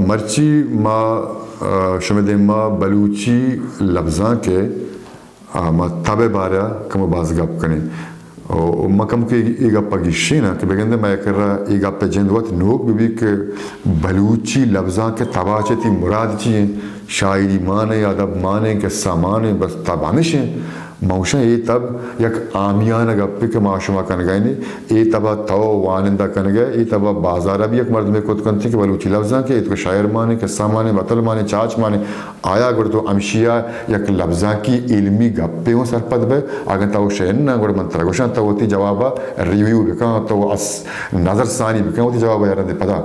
مرچی ما، آ، شمئے دیما بلوچی لبزانک ءِ، آ، ما تب ءِ بارہ ءَ کمو باز گپ کنیں۔ او، او ما کمکے اے گپ ءَ گیشیناں کہ بگندے مئے کرا اے گپ ءِ جند وت نوک بہ بیت کہ بلوچی لبزانک ءِ تب ءَ چہ تئی مراد چی ایں؟ شاعری مان ایں، ادب مان ایں، قصہ مان ایں، بس تب ہمیش ایں۔ ما گوشاں اے تب یک عامیانہ گپے کہ ما شما کنگا ایں، اے تب ءَ تو وانندہ کنگ ءَ، اے تب ءَ بازار ءَ بھی یک مردمے کت کنت کہ بلوچی لبزانک ءَ، اے تو شاعر مان ایں، قصہ مان ایں، بتل مان ایں، چاچ مان ایں، آیا گڑا تو ہمشی ءَ یک لبزانکی علمی گپے اوں سرپد بئے؟ اگاں تو شے نہ، گڑا من ترا گوشاں تو وتی جواب ءَ ریویو بکن، تو اس-، نظر ثانی بکن وتی جواب ءَ، رندے پدا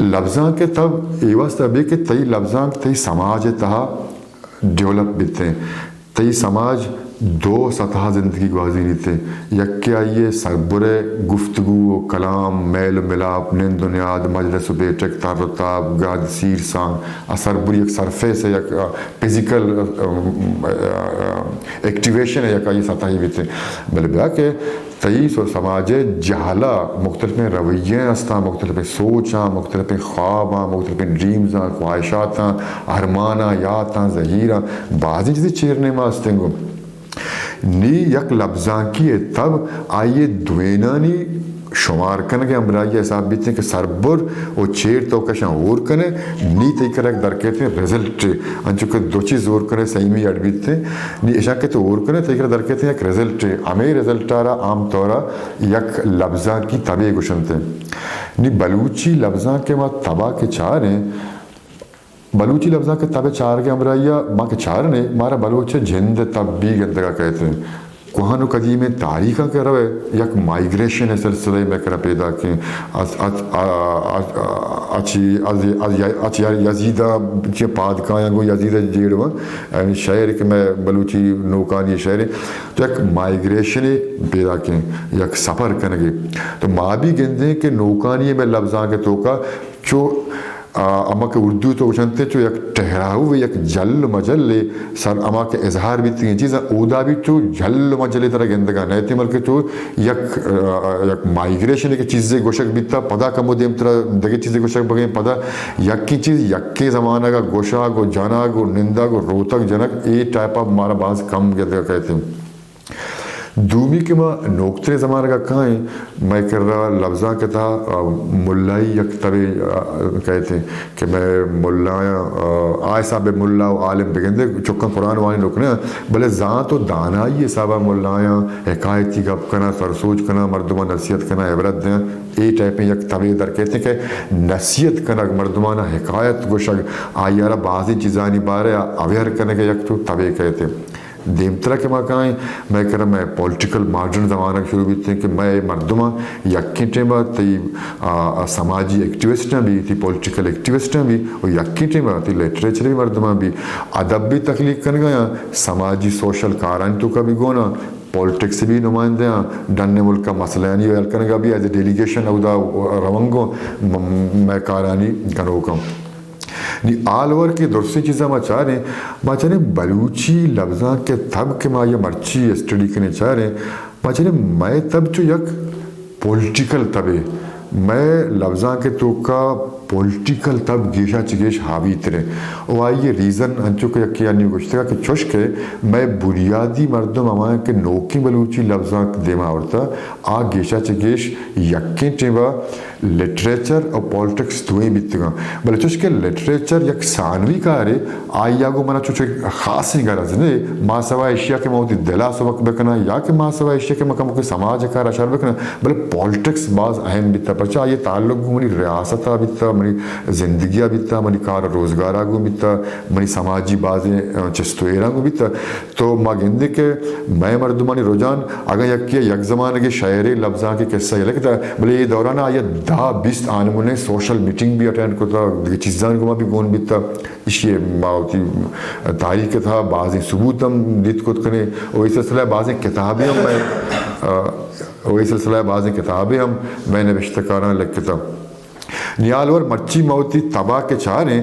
لبزانک ءِ تب اے واسطہ بے کہ تئی لبزانک تئی سماج ءِ تہا ڈیولپ بیتیں۔ تئی سماج دو سطح ءَ زندگی گوازینیت۔ یکے آئی ءِ سربر ءِ گفتگو و کلام، میل و ملاپ، نند و نیاد، مجلس و بیٹک، تر و تاب، گد، سیر سانگ، آ سربر یک سرفیس ءِ، یک، آ، فزیکل، آ، آ، آ، ایکٹیویشن ءِ یک آئی سطحی بیتیں۔ بلے بیا کہ تئی سو-، سماج ءِ جہلا مختلفیں رویے ہستاں، مختلفیں سوچاں، مختلفیں خواباں، مختلفیں ڈریمزاں، خواہشاتاں، ارماناں، یاتاں، زہیراں، بازیں چیزے چیر نیما ہستیں گوں۔ نی یک لبزانکی ءِ تب آئی ءِ دوئینانی شمار کنگ ءِ ہمراہی ءَ حساب بیتیں کہ سربر و چیر تو کشاں ہور کنے، نی تئی کرا یک درکیتیں رزلٹ، انچو کہ دو چیز ہور کنے سیمی اڈ بیتیں، نی اشاں کہ تو ہور کنے تئی کرا درکیتیں یک رزلٹ، ہمے رزلٹ ءَ را عام طور ءَ یک لبزانکی تبے گوشنت۔ نی بلوچی لبزانک ءِ ما تبا کہ چاریں، بلوچی لبزانک ءِ تب ءِ چارگ ءِ ہمراہی ءَ ما کہ چارنے، مارا بلوچ ءِ جند ءِ تب بھی گندگ ءَ کئیت۔ کوہن و قدیمیں تاریخاں کہ روئے، یک مائیگریشن ءِ سلسلہ مئے کرا پیداکیں۔ از، از، آ، آ، آ، اچی، از، از، اچی یزید ءَ چہ پاد کایاں گوں یزید ءَ جیڑ بنت، یعنی شہر کہ مئے بلوچی نوکانی شہر، تو یک مائیگریشن پیداکیں، یک سفر کنگے۔ تو ما بھی گندیں کہ نوکانی مئے لبزانک ءِ توکا چو، آ، ہما کہ اردو تو گوشنت، چو یک ٹہراؤ، یک جل و مجلے سر ہما کہ اظہار بیتگیں چیزاں اودا بھی چو جل و مجلے ترا گندگا نئیت، بلکہ چو یک، آ، یک مائیگریشن کہ چیزے گوشگ بیتا، پدا کمو دیمترا دگہ چیزے گوشگ بگیں، پدا یکیں چیز یکیں زمانگا گوشگ و جنگ و نندگ و روتگ جنگ، اے ٹائپ آف مارا باز کم گندگا کئیت۔ دومی کہ ما نوکتریں زمانگ ء کائیں، مئے کرا لبزانک ء تہا، آ، ملائی یک تبے، آ، کئیت کہ مئے ملایاں، آ، آ حساب ء ملا و عالم بگندے چکاں قرآن وانینت نہ کناں، بلے زانت و دانائی حساب ء ملایاں حکایتی گپ کناں، سرسوج کناں، مردماں نصیحت کناں، عبرت دیاں، اے ٹائپیں یک تبے در کئیت کہ نصیحت کنگ، مردماناں حکایت گوشگ، آئی ء را بازیں چیزانی بارے ء اویئر کنگ ء یک تو تبے کئیت۔ دیمترا کہ ما کائیں، مئے کرا مئے پولیٹیکل ماڈرن زمانگ شروع بیتیں کہ مئے مردماں یکیں ٹائم ء تئی، آ، آ، سماجی ایکٹیوسٹاں بھی، تئی پولیٹیکل ایکٹیوسٹاں بھی، و یکیں ٹائم ء تئی لٹریچر بھی مردماں بھی، ادب بھی تخلیق کنگا یا سماجی سوشل کارانی توکا بھی گونا، پولیٹکس بھی نمائندہ آں، ڈن ملک ء مسئلہانی حل کنگا بھی ایز اے ڈیلیگیشن اودا رونگوں م-، مئے کارانی کنوکاں۔ نی آل اوور کہ درستیں چیزاں ما چاریں، ما چاریں بلوچی لبزانک ء تب کہ ما آئی ء مرچی اسٹڈی کنیں چاریں، ما چاریں مئے تب چو یک پولیٹیکل تبے، مئے لبزانک ء توکا پولیٹیکل تب گیشا چہ گیش حاوی تریں۔ و آئی ء ریزن انچو کہ یکے آنی گوشتگا کہ چوش کہ مئے بنیادی مردم ہمایاں کہ نوکیں بلوچی لبزانک دیما آورتا، آ گیشا چہ گیش یکیں ٹیما لٹریچر و پالیٹکس دوئیں بیتگاں، بلے چوش کہ لٹریچر یک ثانوی کارے، آئی ء گوں منا چوش خاصیں غرض نے، ما سوا ایشیا کہ ما وتی دل ء سبک بکناں یا کہ ما سوا ایشیا کہ ما کمکے سماج ء کار ء شر بکناں، بلے پالیٹکس باز اہم بیتا، پرچا آئی ء تعلق گوں منی ریاست ء بیتا، منی زندگی ء بیتا، منی کار ء روزگار ء گوں بیتا، منی سماجی بازیں، آ، چست و ایراں گوں بیتا۔ تو ما گندیں کہ مئے مردمانی رجحان، اگاں یکے ء یک زمانگے شئیرے لبزانکے قصہ یے لکتہ، بلے اے دوران ء آئی ء دہ بیست آنمونیں سوشل میٹنگ بھی اٹینڈ کتہ، دگہ چیزانی گوما بھی گون بیتہ۔ ایشی ء ما وتی تاریخ ء تہا بازیں ثبوت ہم دیت کت کنیں، و اے سلسلہ ء بازیں کتابے ہم مئے، آ، و اے سلسلہ ء بازیں کتابے ہم مئے نبشتہ کاراں لکتہ۔ نی آل اوور مرچی ما وتی تبا کہ چاریں،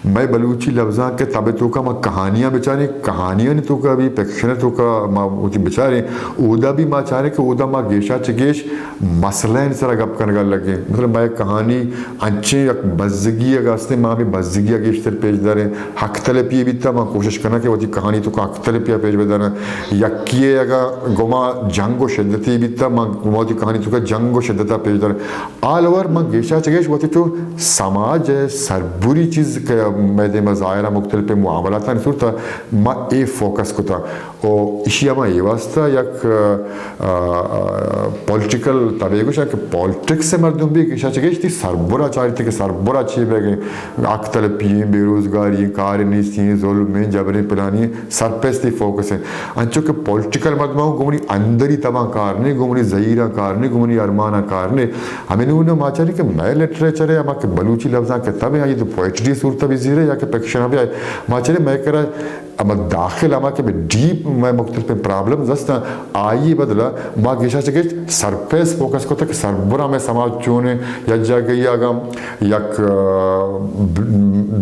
مئے بلوچی لبزانک ءِ تب ءِ توکا ما کہانیاں بچاریں، کہانیانی توکا بھی، فکشن ءِ توکا ما وتی بچاریں، اودا بھی ما چاریں کہ اودا ما گیشا چہ گیش مسئلہ ءِ سرا گپ کنگا لگیں۔ مثلاً مئے کہانی انچیں یک بزگی اگہ ہستیں، ما ہمیں بزگی ءَ گیشتر پیش داریں۔ حق تلپی بیتا، ما کوشش کناں کہ وتی کہانی توکا حق تلپی ءَ پیش بداراں۔ یکی ءَ اگہ گما جنگ و شدتی بیتا، ما گما وتی کہانی توکا جنگ و شدت ءَ پیش داراں۔ آل اوور من گیشا چہ گیش وتی چو سماج ءِ سربری چیز کہ مئے دیما ظاہر ءَ مختلف معاملاتانی صورت ءَ ما اے فوکس کتا۔ و ایشی ءَ ما اے واسطہ یک، آ، آ، پولیٹیکل تبے گوشاں کہ پولیٹکس ءِ مردم بھی گیشا چہ گیش تی سربرا چاریتے کہ سربرا چی بیگے، حق تلپی ایں، بے روزگاری ایں، کار نیستی ایں، ظلم ایں، جبر ایں، پلانی ایں، سرپیستی فوکس ایں۔ انچو کہ پولیٹیکل مردماں گوں منی اندری تباں کار نے، گوں منی زہیراں کار نے، گوں منی ارماناں کار نے۔ ہمے نمونہ ما چاریں کہ مئے لٹریچر ءِ ہما کہ بلوچی لبزانک ءِ تب ایں، آئی تو پوئٹری صورت ءَ بھی زیرے یا کہ فکشن ءَ بھی آئے۔ ما چاریں مئے کرا ہما داخل ہما کہ ڈیپ مئے مختلف پرابلمز ہستاں، آئی بدلا ما گیشا چہ گیش سرفیس فوکس کتا کہ سربرا مئے سماج چون ایں، یک جاگہی اگاں یک، آ، ب-،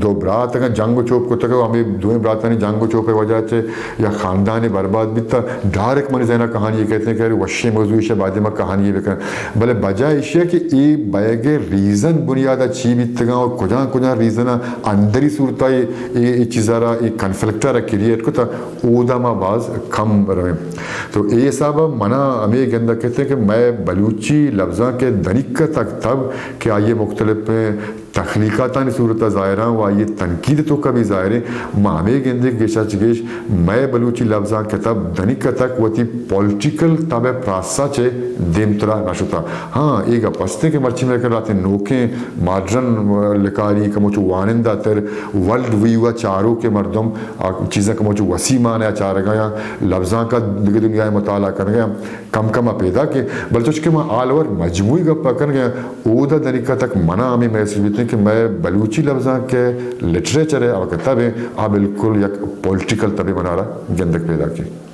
دو برات اگاں جنگ و چوپ کتگ و ہمے دوئیں براتانی جنگ و چوپ ءِ وجہ چہ یا خاندان برباد بیتا، ڈائریکٹ منی ذہن ءَ کہانی کہتے ہیں کہ ارے وشیں موضوع ایشی بعد ما کہانی بکن۔ بلے بجائے ایشی کہ اے بیگ ءِ ریزن بنیاد ءَ چی بیتگاں اور کجا کجا ریزن اندری صورت ءَ اے، اے، اے چیزا را، اے کنفلکٹ ءَ را کریئیٹ کتا، اودا ما باز کم رویں۔ تو اے حساب ءَ منا ہمے گندگ کہتے ہیں کہ مئے بلوچی لبزانک ءِ دنیکہ تک تب کہ آئی مختلف تخلیقاتانی صورت ءَ ظاہراں و آئی تنقید توکا بھی ظاہریں، ما ہمے گندیں کہ گیشا چہ گیش مئے بلوچی لبزانک ءِ تب دنیکہ تک وتی پولیٹیکل تب ءِ پراسا چہ دیمترا نہ شتا۔ ہاں، اے گپ ہستیں کہ مرچی مئے کرا لہتیں نوکیں ماڈرن لکاری کموچو وانندہ تر، ورلڈ ویو ءَ چاروکیں مردم آ چیزاں کموچو وسیع معنی ءَ چارگا یا لبزانک ءَ دگہ دنیا ءَ مطالعہ کنگا یا کم کم ءَ پیداک ایں، بلے چوش کہ ما آل اوور مجموعی گپ ءَ کنگ ءَ آں، اودا دنیکہ تک منا ہمے محسوس بیت کہ مئے بلوچی لبزانک ءِ لٹریچر ءِ ہما کہ تب ایں، آ بالکل یک پولیٹیکل تبے منارا گندگ پیداک ایں۔